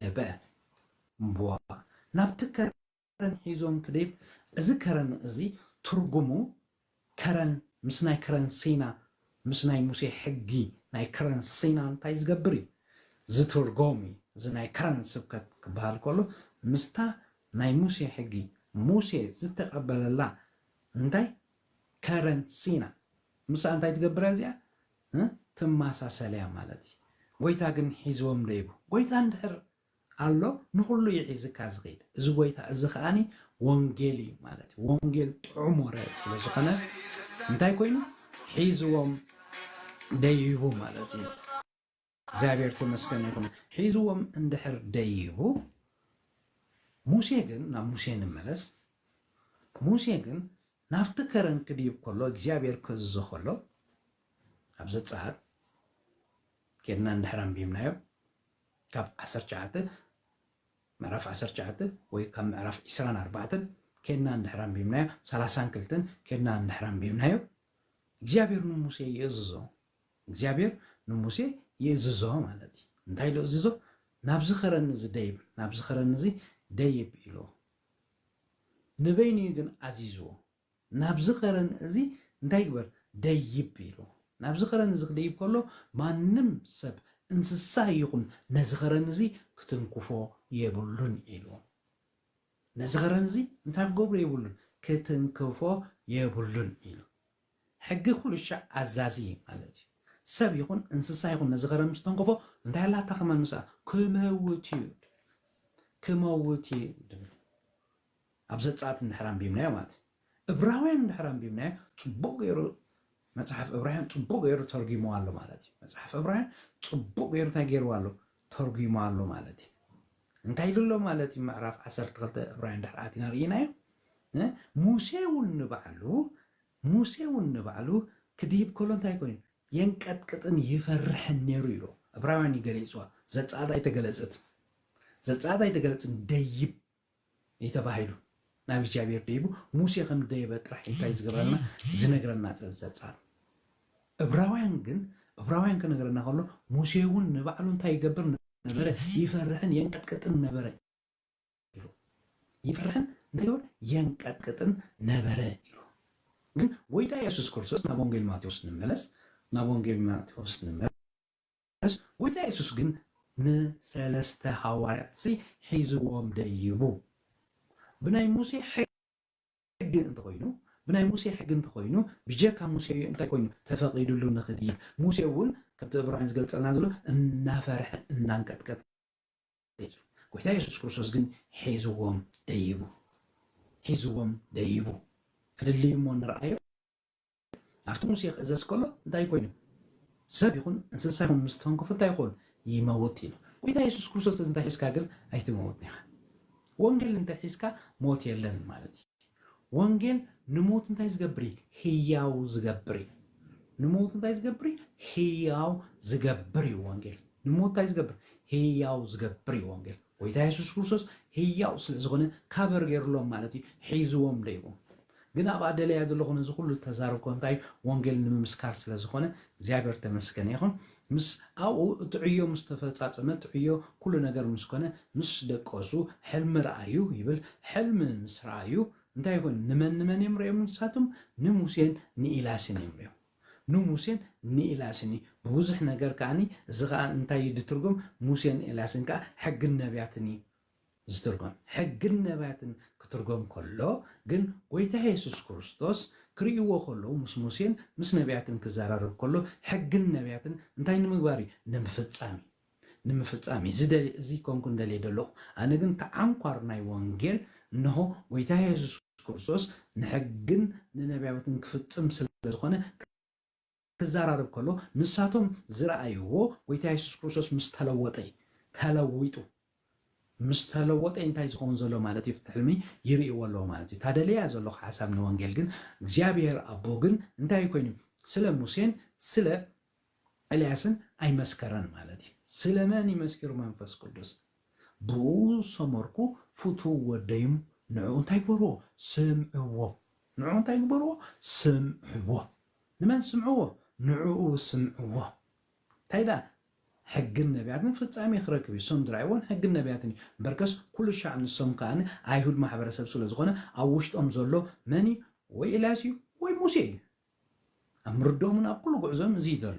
ደየበ። እምቧ፣ ናብቲ ከረን ሒዞም ክደይብ፣ እዚ ከረን እዚ ትርጉሙ ከረን፣ ምስ ናይ ከረን ሲና፣ ምስ ናይ ሙሴ ሕጊ ናይ ከረን ሲና እንታይ ዝገብር እዩ? ዝትርጎም እዩ። እዚ ናይ ከረን ስብከት ክበሃል ከሎ ምስታ ናይ ሙሴ ሕጊ፣ ሙሴ ዝተቐበለላ እንታይ ከረን ሲና ምስኣ እንታይ ትገብር እያ እዚኣ? እ? ትመሳሰል እያ ማለት እዩ። ጎይታ ግን ሒዝዎም ደይቡ። ጎይታ እንድሕር ኣሎ ንኹሉ እዩ ሒዝካ ዝኸይድ። እዚ ጎይታ እዚ ከኣኒ ወንጌል እዩ ማለት እዩ። ወንጌል ጥዑም ወረ ስለ ዝኾነ እንታይ ኮይኑ? ሒዝዎም ደይቡ ማለት እዩ። እግዚኣብሔር ተመስገን ይኹን። ሒዝዎም እንድሕር ደይቡ፣ ሙሴ ግን፣ ናብ ሙሴ ንመለስ። ሙሴ ግን ናብቲ ከረን ክድይብ ከሎ እግዚኣብሔር ከዝዞ ከሎ፣ ኣብ ዘጸኣት ኬድና እንድሕር ኣንቢብናዮ፣ ካብ ዓሰርተ ትሽዓተ፣ ምዕራፍ ዓሰርተ ትሽዓተ ወይ ካብ ምዕራፍ ዕስራን ኣርባዕተን ኬድና እንድሕር ኣንቢብናዮ፣ ሰላሳን ክልተን ኬድና እንድሕር ኣንቢብናዮ፣ እግዚኣብሔር ንሙሴ ይእዝዞ። እግዚኣብሔር ንሙሴ ይእዝዞ ማለት እዩ። እንታይ ኢሉ እዝዞ? ናብዚ ከረን እዚ ደይብ፣ ናብዚ ከረን እዚ ደይብ ኢሉ። ንበይኑ ግን ኣዚዝዎ። ናብዚ ከረን እዚ እንታይ ግበር? ደይብ ኢሉ። ናብዚ ከረን እዚ ክደይብ ከሎ ማንም ሰብ፣ እንስሳ ይኹን፣ ነዚ ከረን እዚ ክትንክፎ የብሉን ኢሉ። ነዚ ከረን እዚ እንታይ ክገብሮ የብሉን? ክትንክፎ የብሉን ኢሉ። ሕጊ ኩሉ ሻዕ ኣዛዚ ማለት እዩ። ሰብ ይኹን እንስሳ ይኹን ነዚ ከረን ምስ ተንከፎ እንታይ ኣላታ ከማን ምስኣ? ክመውት እዩ። ክመውት እዩ ድብል። ኣብ ዘጸኣት እንድሕር ኣንቢብናዮ ማለት እዩ። እብራውያን እንድሕር ኣንቢብናዮ ጽቡቕ ገይሩ፣ መጽሓፍ እብራውያን ጽቡቕ ገይሩ ተርጒምዎ ኣሎ ማለት እዩ። መጽሓፍ እብራውያን ጽቡቕ ገይሩ እንታይ ገይርዎ ኣሎ? ተርጒምዎ ኣሎ ማለት እዩ። እንታይ ኢሉ ኣሎ ማለት እዩ? ምዕራፍ ዓሰርተ ክልተ እብራውያን እንድሕር ኣቲና ርኢናዮ፣ እ? ሙሴ እውን ንባዕሉ፣ ሙሴ እውን ንባዕሉ ክድይብ ከሎ እንታይ ኮይኑ? የንቀጥቅጥን ይፈርሕን ነይሩ ኢሉ። እብራውያን እዩ ገሊጽዋ። ዘጸኣት ኣይተገለጸትን። ዘጸኣት ኣይተገለጽን፣ ደይብ እዩ ተባሂሉ። ናብ እግዚኣብሔር ደይቡ፣ ሙሴ ከም ደየበ ጥራሕ እንታይ ዝገብረልና? ዝነግረና ዘ-፣ ዘጸኣት። እብራውያን ግን፣ እብራውያን ክነግረና ከሎ፣ ሙሴ እውን ንባዕሉ እንታይ ይገብር ነበረ? ይፈርሕን የንቀጥቅጥን ነበረ ኢሉ። ይፈርሕን እንታይ ይብል? የንቀጥቅጥን ነበረ ኢሉ። ግን ጎይታ የሱስ ክርስቶስ፣ ናብ ወንጌል ማቴዎስ ንመለስ፣ ናብ ወንጌል ማቴዎስ ንመለስ። ጎይታ የሱስ ግን ንሰለስተ ሃዋርያትሲ ሒዝዎም ደይቡ። ብናይ ሙሴ ሕጊ እንተኾይኑ፣ ብናይ ሙሴ ሕጊ እንተኾይኑ፣ ብጀካ ሙሴ እንታይ ኮይኑ ተፈቒዱሉ ንኽድይብ? ሙሴ እውን ከምቲ እብራውያን ዝገልጸልና ዘሎ እናፈርሐ እናንቀጥቀጠ እዩ። ጎይታ የሱስ ክርስቶስ ግን ሒዝዎም ደይቡ። ሒዝዎም ደይቡ። ፍልልይ እሞ ንርኣዮ። ኣብቲ ሙሴ ክእዘዝ ከሎ እንታይ ኮይኑ? ሰብ ይኹን እንስሳ ይኹን ምስ ተንከፎ እንታይ ይኸውን? ይመውት ኢሉ። ጎይታ የሱስ ክርስቶስ እንታይ ሒዝካ ግን ኣይትመውትን ኢኻ። ወንጌል እንተ ሒዝካ ሞት የለን ማለት እዩ። ወንጌል ንሞት እንታይ ዝገብር እዩ? ህያው ዝገብር እዩ። ንሞት እንታይ ዝገብር እዩ? ህያው ዝገብር እዩ ወንጌል። ንሞት እንታይ ዝገብር? ህያው ዝገብር እዩ ወንጌል። ጎይታ የሱስ ክርስቶስ ህያው ስለ ዝኾነ ካቨር ገይሩሎም ማለት እዩ፣ ሒዝዎም ደይቡ። ግን ኣብኣ ደለያ ዘለኹ ነዚ ኩሉ ተዛረብኮ እንታይ እዩ? ወንጌል ንምምስካር ስለ ዝኾነ እግዚኣብሔር ተመስገነ ይኹን። ምስ ኣብኡ እቲ ዕዮ ምስ ተፈጻጸመ፣ እቲ ዕዮ ኩሉ ነገር ምስ ኮነ፣ ምስ ደቀሱ ሕልሚ ረኣዩ ይብል። ሕልሚ ምስ ረኣዩ እንታይ ይኾን? ንመን ንመን እዮም ርእዮም ንሳቶም? ንሙሴን ንኢላስን እዮም ርእዮም። ንሙሴን ንኢላስን እዩ። ብብዙሕ ነገር ከኣኒ እዚ ኸኣ እንታይ እዩ ዝትርጎም? ሙሴን ኢላስን ከኣ ሕግን ነቢያትን እዩ ዝትርጎም። ሕግን ነቢያትን ክትርጎም ከሎ ግን ጎይታ የሱስ ክርስቶስ ክርእይዎ ከለዉ ምስ ሙሴን ምስ ነቢያትን ክዘራረብ ከሎ ሕግን ነቢያትን እንታይ ንምግባር እዩ? ንምፍጻም እዩ። ንምፍጻም እዩ። እዚ ደል-፣ እዚ ኮንኩ እንደልየ ዘለኹ። ኣነ ግን እቲ ዓንኳር ናይ ወንጌል እንሆ ጎይታ የሱስ ክርስቶስ ንሕግን ንነቢያትን ክፍጽም ስለ ዝኾነ ክዘራረብ ከሎ ንሳቶም ዝረኣይዎ ጎይታ የሱስ ክርስቶስ ምስ ተለወጠ እዩ። ተለዊጡ። ምስ ተለወጠ እንታይ ዝኸውን ዘሎ ማለት እዩ? ፍትሒ ሕልሚ ይርእይዎ ኣለዎ ማለት እዩ። ታደለያ ዘለኹ ሓሳብ ንወንጌል ግን እግዚኣብሔር ኣቦ ግን እንታይ ኮይኑ ስለ ሙሴን ስለ ኤልያስን ኣይመስከረን ማለት እዩ። ስለመን እዩ መስኪሩ? መንፈስ ቅዱስ። ብኡ ዝሰመርኩ ፍቱው ወደይም ንዕኡ እንታይ ግበርዎ? ስምዕዎ። ንዕኡ እንታይ ግበርዎ? ስምዕዎ። ንመን ስምዕዎ? ንዕኡ ስምዕዎ። እንታይ ደኣ? ሕግን ነቢያትን ፍጻሜ ክረክብ እዩ። እሶም ዝረኣይዎን ሕግን ነቢያትን እዩ። እምበርከስ ኩሉ ሻዕ ንሶም ከኣ ኣይሁድ ማሕበረሰብ ስለ ዝኾነ ኣብ ውሽጦም ዘሎ መን እዩ? ወይ ኤልያስ እዩ ወይ ሙሴ እዩ። ኣብ ምርድኦምን ኣብ ኩሉ ጉዕዞም እዚ እዩ ዘሎ።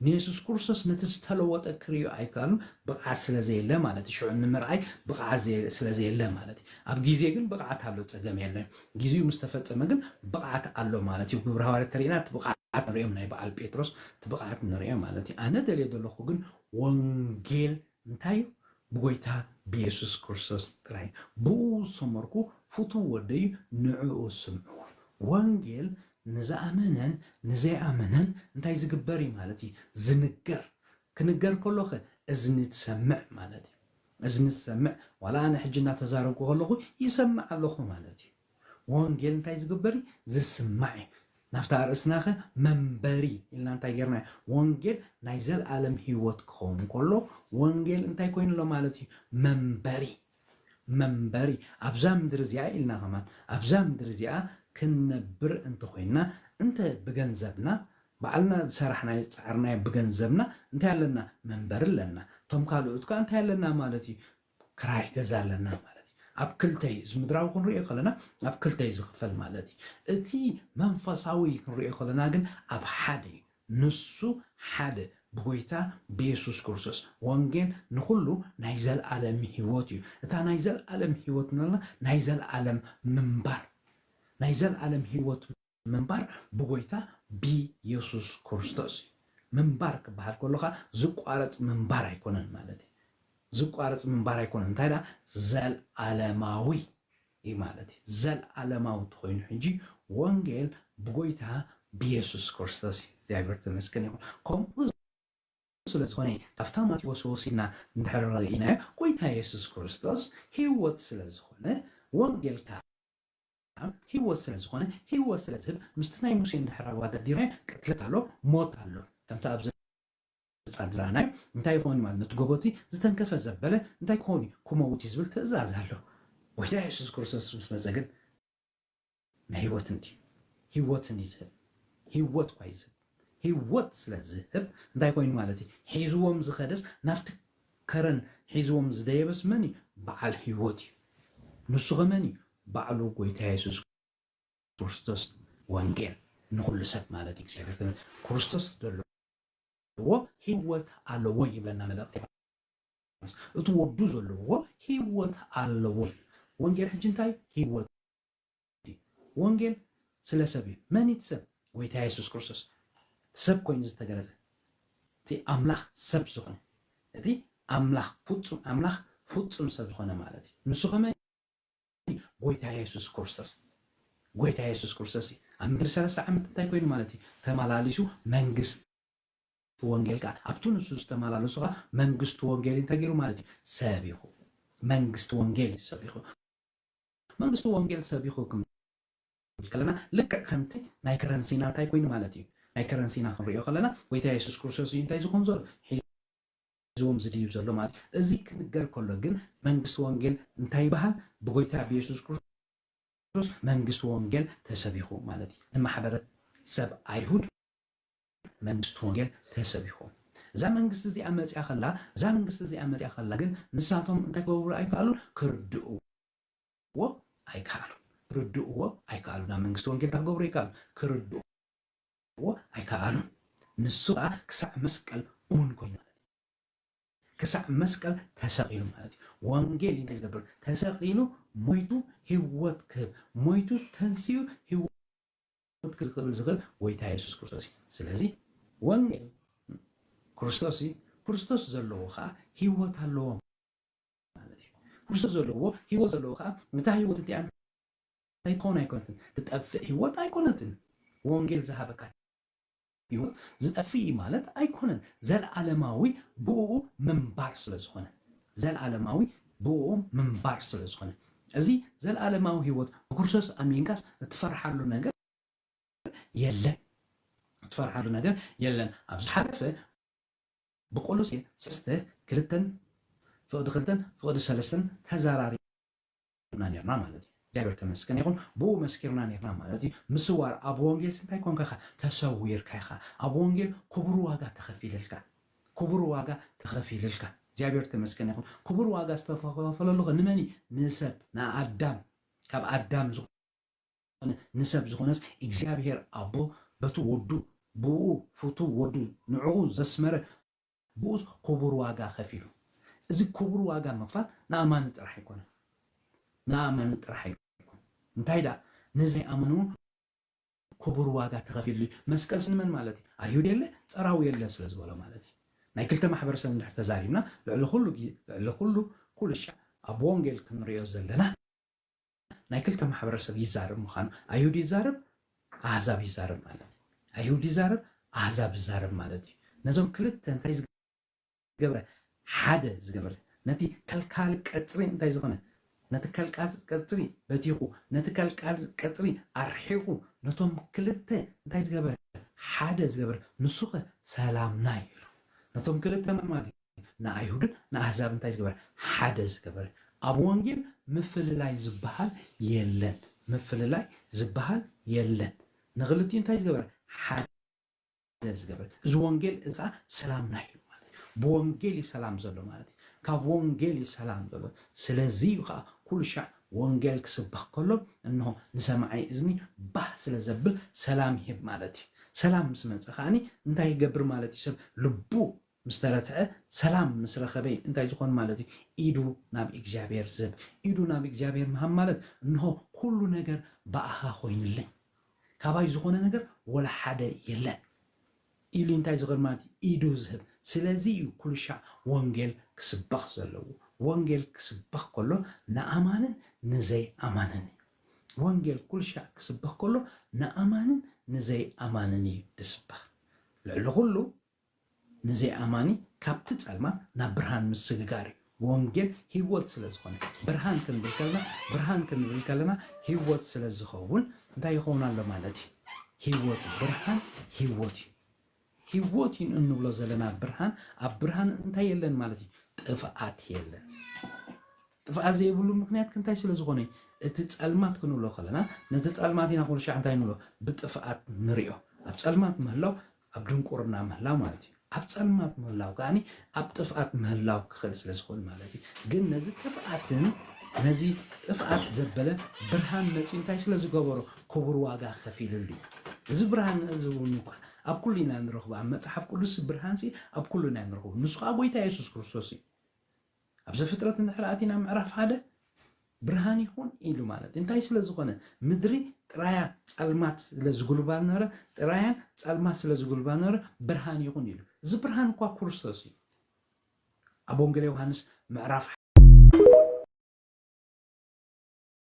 ንየሱስ ክርስቶስ ነቲ ዝተለወጠ ክርእዮ ኣይከኣሉን፣ ብቕዓት ስለ ዘየለ ማለት እዩ። ሽዑ ንምርኣይ ብቕዓት ዘየ- ስለ ዘየለ ማለት እዩ። ኣብ ግዜ ግን ብቕዓት ኣሎ፣ ጸገም የለን። ግዜኡ ምስ ተፈጸመ ግን ብቕዓት ኣሎ ማለት እዩ። ግብረ ሃዋርያት ተሪእና እቲ ብቕዓት ንርእዮም፣ ናይ በዓል ጴጥሮስ እቲ ብቕዓት ንርእዮ ማለት እዩ። ኣነ ደልየ ዘለኹ ግን ወንጌል እንታይ እዩ? ብጎይታ ብየሱስ ክርስቶስ ጥራይ። ብኡ ዝሰመርኩ ፍቱው ወደይ ንዕኡ ስምዕዎ። ወንጌል ንዝኣመነን ንዘይኣመነን እንታይ ዝግበር እዩ ማለት እዩ? ዝንገር። ክንገር ከሎኸ እዝኒ ትሰምዕ ማለት እዩ። እዝኒ ትሰምዕ። ዋላ ኣነ ሕጂ እናተዛረብኩ ከለኹ ይሰምዕ ኣለኹ ማለት እዩ። ወንጌል እንታይ ዝግበር እዩ? ዝስማዕ እዩ። ናብታ ኣርእስናኸ መንበሪ ኢልና እንታይ ጌርና? ወንጌል ናይ ዘልኣለም ህይወት ክኸውን ከሎ ወንጌል እንታይ ኮይኑ ኣሎ ማለት እዩ? መንበሪ። መንበሪ ኣብዛ ምድሪ እዚኣ ኢልና ከማን ኣብዛ ምድሪ እዚኣ ክንነብር እንተኮይንና እንተ ብገንዘብና ባዕልና ዝሰራሕናዮ ዝፀዓርናዮ ብገንዘብና እንታይ ኣለና? መንበሪ ኣለና። እቶም ካልኦት ከዓ እንታይ ኣለና ማለት እዩ? ክራይ ገዛ ኣለና ማለት እዩ። ኣብ ክልተ እዩ፣ እዚ ምድራዊ ክንሪኦ ከለና ኣብ ክልተ እዩ ዝኽፈል ማለት እዩ። እቲ መንፈሳዊ ክንሪኦ ከለና ግን ኣብ ሓደ እዩ። ንሱ ሓደ ብጎይታ ብየሱስ ክርስቶስ። ወንጌል ንኹሉ ናይ ዘለኣለም ህይወት እዩ። እታ ናይ ዘለኣለም ህይወት ንብለና ናይ ዘለኣለም ምንባር፣ ናይ ዘለኣለም ህይወት ምንባር ብጎይታ ብየሱስ ክርስቶስ እዩ። ምንባር ክበሃል ከሎኻ ዝቋረጽ ምንባር ኣይኮነን ማለት እዩ። ዝቋረጽ ምንባር ኣይኮነን፣ እንታይ ደኣ ዘለኣለማዊ እዩ ማለት እዩ። ዘለኣለማዊ እንተኾይኑ ሕጂ ወንጌል ብጎይታ ብየሱስ ክርስቶስ እዩ። እግዚኣብሔር ተመስገን ይኹን። ከምኡ ስለ ዝኾነ ካብታ ማቴዎስ ወሲድና እንድሕር ርኢናዮ ጎይታ የሱስ ክርስቶስ ህይወት ስለ ዝኾነ ወንጌል ከዓ ህይወት ስለ ዝኾነ ህይወት ስለ ዝህብ ምስቲ ናይ ሙሴ እንድሕር ኣዋዳዲርናዮ ቅትለት ኣሎ፣ ሞት ኣሎ። ከምቲ ኣብዚ ጻድ ዝረኣናዮ እንታይ ይኾን ማለት ነቲ ጎቦቲ ዝተንከፈ ዘበለ እንታይ ክኾን እዩ ክመውት እዩ ዝብል ትእዛዝ ኣሎ። ጎይታ የሱስ ክርስቶስ ምስ መጸ ግን ናይ ህይወትን ድዩ ህይወትን እዩ ዝህብ። ህይወት እኳ እዩ ዝህብ። ህይወት ስለ ዝህብ እንታይ ኮይኑ ማለት እዩ? ሒዝዎም ዝኸደስ ናብቲ ከረን ሒዝዎም ዝደየበስ መን እዩ? በዓል ህይወት እዩ። ንሱ ከ መን እዩ? ባዕሉ ጎይታ የሱስ ክርስቶስ። ወንጌል ንኹሉ ሰብ ማለት እዩ። እግዚኣብሔር ተመ- ክርስቶስ ዘለዎ ህይወት ኣለዎ ይብለና መልእኽቲ ዮሃንስ። እቲ ወዱ ዘለዎ ህይወት ኣለዎ። ወንጌል ሕጂ እንታይ? ህይወት እዩ። ወንጌል ስለ ሰብ እዩ። መን እዩ እቲ ሰብ? ጎይታ የሱስ ክርስቶስ። እቲ ሰብ ኮይኑ ዝተገለጸ፣ እቲ ኣምላኽ ሰብ ዝኾነ፣ እቲ ኣምላኽ ፍጹም ኣምላኽ ፍጹም ሰብ ዝኾነ ማለት እዩ። ንሱ ከመይ? ጎይታ የሱስ ክርስቶስ። ጎይታ የሱስ ክርስቶስ እዩ። ኣብ ምድሪ ሰለስተ ዓመት እንታይ ኮይኑ ማለት እዩ? ተመላሊሱ መንግስቲ ወንጌል ከዓ ኣብቲ ንሱ ዝተመላለሱ ከዓ መንግስቲ ወንጌል እንታይ ገይሩ ማለት እዩ? ሰቢኹ። መንግስቲ ወንጌል እዩ ሰቢኹ። መንግስቲ ወንጌል ሰቢኹ ክንብል ከለና ልክዕ ከምቲ ናይ ከረንሲና እንታይ ኮይኑ ማለት እዩ? ናይ ከረንሲና ክንሪኦ ከለና ጎይታ የሱስ ክርስቶስ እዩ እንታይ ዝኾን ዘሎ? ሒዝዎም ዝድይብ ዘሎ ማለት እዩ። እዚ ክንገር ከሎ ግን መንግስቲ ወንጌል እንታይ ይበሃል? ብጎይታ ብየሱስ ክርስቶስ መንግስቲ ወንጌል ተሰቢኹ ማለት እዩ። ንማሕበረሰብ ኣይሁድ መንግስቲ ወንጌል ተሰቢኹ። እዛ መንግስቲ እዚኣ መፅያ ከላ እዛ መንግስቲ እዚኣ መፅያ ከላ ግን ንሳቶም እንታይ ክገብሩ ኣይከኣሉን? ክርድእዎ ኣይከኣሉን። ክርድእዎ ኣይከኣሉን። ናብ መንግስቲ ወንጌል እንታይ ክገብሩ ኣይከኣሉን? ክርድእዎ ኣይከኣሉን። ንሱ ከዓ ክሳዕ መስቀል እሙን ኮይኑ ማለት እዩ። ክሳዕ መስቀል ተሰቒሉ ማለት እዩ። ወንጌል እዩ ዝገብር። ተሰቒሉ ሞይቱ ህይወት ክህብ፣ ሞይቱ ተንሲኡ ህይወት ክህብ ዝኽእል ጎይታ የሱስ ክርስቶስ እዩ። ስለዚ ወንጌል ክርስቶስ እዩ። ክርስቶስ ዘለዎ ከዓ ህይወት ኣለዎ ማለት እዩ። ክርስቶስ ዘለዎ ህይወት ዘለዎ ከዓ እታ ህይወት እቲኣ እንታይ ትኸውን ኣይኮነትን፣ ትጠፍእ ህይወት ኣይኮነትን። ወንጌል ዝሃበካ ህይወት ዝጠፍእ ማለት ኣይኮነን። ዘለዓለማዊ ብኡ ምንባር ስለ ዝኾነ፣ ዘለዓለማዊ ብኡ ምንባር ስለ ዝኾነ፣ እዚ ዘለዓለማዊ ህይወት ብክርስቶስ ኣሚንካስ እትፈርሓሉ ነገር የለን። እትፈርሓሉ ነገር የለን። ኣብ ዝሓለፈ ብቆሎሴ ሰለስተ ክልተን ፍቕዲ ክልተን ፍቕዲ ሰለስተን ተዘራሪብና ኔርና ማለት እዩ። እግዚኣብሔር ተመስገን ይኹን። ብኡ መስኪርና ኔርና ማለት እዩ። ምስዋር ኣብ ወንጌል እንታይ ኮንካ ኢኻ? ተሰዊርካ ኢኻ። ኣብ ወንጌል ክቡር ዋጋ ተኸፊልልካ። ክቡር ዋጋ ተኸፊልልካ። እግዚኣብሔር ተመስገን ይኹን። ክቡር ዋጋ ዝተኸፈለሉ ኸ ንመን እዩ? ንሰብ፣ ንኣዳም። ካብ ኣዳም ዝኾነ፣ ንሰብ ዝኾነስ እግዚኣብሔር ኣቦ በቲ ወዱ፣ ብኡ ፍቱ ወዱ፣ ንዕኡ ዘስመረ፣ ብኡስ ክቡር ዋጋ ከፊሉ። እዚ ክቡር ዋጋ ምኽፋል ንኣማኒ ጥራሕ ኣይኮነን። ንኣማኒ ጥራሕ ኣይኮነን። እንታይ ደኣ፣ ንዘይኣምኑ እውን ክቡር ዋጋ ተኸፊሉ እዩ። መስቀልስ ንመን ማለት እዩ? ኣይሁድ የለ፣ ጸራዊ የለ ስለ ዝበሎ ማለት እዩ። ናይ ክልተ ማሕበረሰብ እንድሕር ተዛሪብና፣ ልዕሊ ኩሉ ጊ-፣ ልዕሊ ኩሉ፣ ኩሉ ሻዕ ኣብ ወንጌል ክንሪኦ ዘለና፣ ናይ ክልተ ማሕበረሰብ ይዛረብ ምዃኑ፣ ኣይሁድ ይዛረብ፣ ኣህዛብ ይዛረብ ማለት እዩ። ኣይሁድ ይዛረብ፣ ኣህዛብ ይዛረብ ማለት እዩ። ነዞም ክልተ እንታይ ዝገብረ? ሓደ ዝገብረ። ነቲ ከልካሊ ቀጽሪ እንታይ ዝኾነ? ነቲ ከልካሊ ቀጽሪ በቲኹ፣ ነቲ ከልካሊ ቀጽሪ ኣርሒቑ፣ ነቶም ክልተ እንታይ ዝገብረ? ሓደ ዝገብረ። ንሱ ኸ ሰላምና እዩ ኢሉ። ነቶም ክልተ መን ማለት እዩ? ንኣይሁድን ንኣህዛብ እንታይ ዝገበረ? ሓደ ዝገበረ። ኣብ ወንጌል ምፍልላይ ዝበሃል የለን። ምፍልላይ ዝበሃል የለን። ንኽልቲኡ እንታይ ዝገበረ? ሓደ ዝገበረ። እዚ ወንጌል እዚ ኸዓ ሰላምና እዩ ማለት እዩ። ብወንጌል እዩ ሰላም ዘሎ ማለት እዩ። ካብ ወንጌል እዩ ሰላም ዘሎ። ስለዚ እዩ ኸዓ ኩሉ ሻዕ ወንጌል ክስበኽ ከሎ፣ እንሆ ንሰማዒ እዝኒ ባህ ስለ ዘብል ሰላም ይህብ ማለት እዩ። ሰላም ምስ መጸ ኸዓኒ እንታይ ይገብር ማለት እዩ? ሰብ ልቡ ምስ ተረትዐ፣ ሰላም ምስ ረኸበ እንታይ ዝኾን ማለት እዩ? ኢዱ ናብ እግዚኣብሔር ዝህብ። ኢዱ ናብ እግዚኣብሔር ምሃብ ማለት፣ እንሆ ኩሉ ነገር ብኣኻ ኮይኑለይ፣ ካባይ ዝኾነ ነገር ወላ ሓደ የለን ኢሉ እንታይ ዝኾን ማለት እዩ? ኢዱ ዝህብ። ስለዚ እዩ ኩሉ ሻዕ ወንጌል ክስበኽ ዘለዎ። ወንጌል ክስበኽ ከሎ ንኣማንን ንዘይኣማንን እዩ። ወንጌል ኩሉ ሻዕ ክስበኽ ከሎ ንኣማንን ንዘይኣማንን እዩ ዝስበኽ። ልዕሊ ኩሉ ንዘይኣማኒ ካብቲ ጸልማት ናብ ብርሃን ምስግጋር እዩ። ወንጌል ህይወት ስለ ዝኾነ፣ ብርሃን ክንብል ከለና፣ ብርሃን ክንብል ከለና ህይወት ስለ ዝኸውን እንታይ ይኸውን ኣሎ ማለት እዩ? ህይወት እዩ። ብርሃን ህይወት እዩ። ህይወት እዩ እንብሎ ዘለና ብርሃን፣ ኣብ ብርሃን እንታይ የለን ማለት እዩ? ጥፍኣት የለን። ጥፍኣት ዘይብሉ ምኽንያት እንታይ ስለ ዝኾነ? እቲ ጸልማት ክንብሎ ከለና፣ ነቲ ጸልማት ኢና ኩሉ ሻዕ እንታይ ንብሎ? ብጥፍኣት ንሪኦ። ኣብ ጸልማት ምህላው፣ ኣብ ድንቁርና ምህላው ማለት እዩ። ኣብ ጸልማት ምህላው ከዓኒ ኣብ ጥፍኣት ምህላው ክኽእል ስለ ዝኽእል ማለት እዩ። ግን ነዚ ጥፍኣትን ነዚ ጥፍኣት ዘበለ ብርሃን መጺኡ እንታይ ስለ ዝገበሮ? ክቡር ዋጋ ከፊልሉ እዩ። እዚ ብርሃን እዚ እውን እኳ ኣብ ኩሉ ኢና ንረኽቦ። ኣብ መጽሓፍ ቅዱስ ብርሃንሲ ኣብ ኩሉ ኢና ንረኽቦ። ንሱ ከዓ ጎይታ የሱስ ክርስቶስ እዩ። ኣብ ዘፍጥረት እንድሕር ኣቲና ምዕራፍ ሓደ ብርሃን ይኹን ኢሉ ማለት እንታይ ስለ ዝኾነ? ምድሪ ጥራያ ጸልማት ስለ ዝጉልባ ነበረ፣ ጥራያን ጸልማት ስለ ዝጉልባ ነበረ፣ ብርሃን ይኹን ኢሉ። እዚ ብርሃን እኳ ክርስቶስ እዩ። ኣብ ወንጌል ዮሃንስ ምዕራፍ